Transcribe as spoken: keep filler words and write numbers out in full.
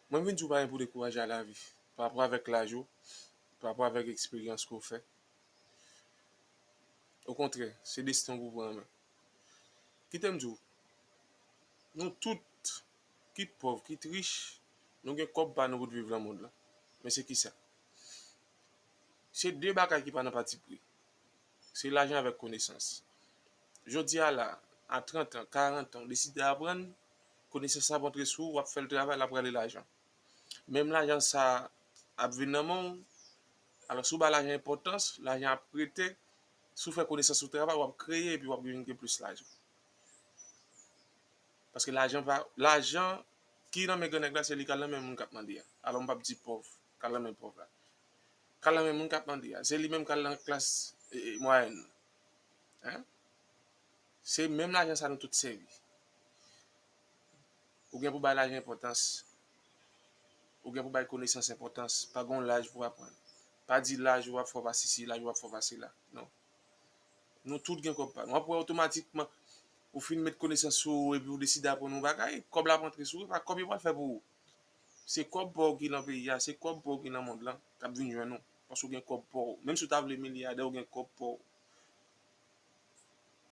Mwen vin di w pa gen pou dekouraje a lavi, pa rapò avèk laj ou, pa rapò avèk eksperyans ke w fè. Okontrè, se desten w pou pran an men. Kite m di w, nou tout, kit pòv, kit rich, nou gen kòb pa nou pou n viv nan mond lan. Men se kisa? Se de bagay ki pa nan pati pri. Se lajan avèk konesans. Jodi a la, a trant an, karant an, w deside aprann, konesans la ap antre sou ou, w ap fè l travay, l ap rale lajan. Menm lajan sa ap vin nan men w, alò si w ba lajan enpòtans, lajan ap rete, si w fè konesans ou travay, w ap kreye epi w ap vin gen plis lajan. Paske lajan pa, lajan ki nan men grannèg la, se li k al nan men moun k ap mande a. Alò m p ap di pòv, k al nan men pòv la. K al nan men moun k ap mande a. Se li menm k al nan klas e, e, mwayèn nan. Hein? Se menm lajan sa nou tout sèvi. Ou gen pou bay lajan enpòtans. Ou gen pou bay konesans enpòtans. Pa gen yon laj pou aprann. Pa di laj ou ap fè w pa sesi, laj ou ap fè w pa sela. Non. Nou tout gen kòb pa nou. W ap wè otomatikman, ou fin met konesans sou ou epi ou deside aprann yon bagay, kòb la ap antre sou ou, e pa kòb yo pral fè pou ou. Se kòb pa w ki nan peyi a, se kòb pa w ki nan mond lan k ap vin jwenn ou. Paske w gen kòb pa w. Menm si w ta vle milyadè, ou gen kòb pa w.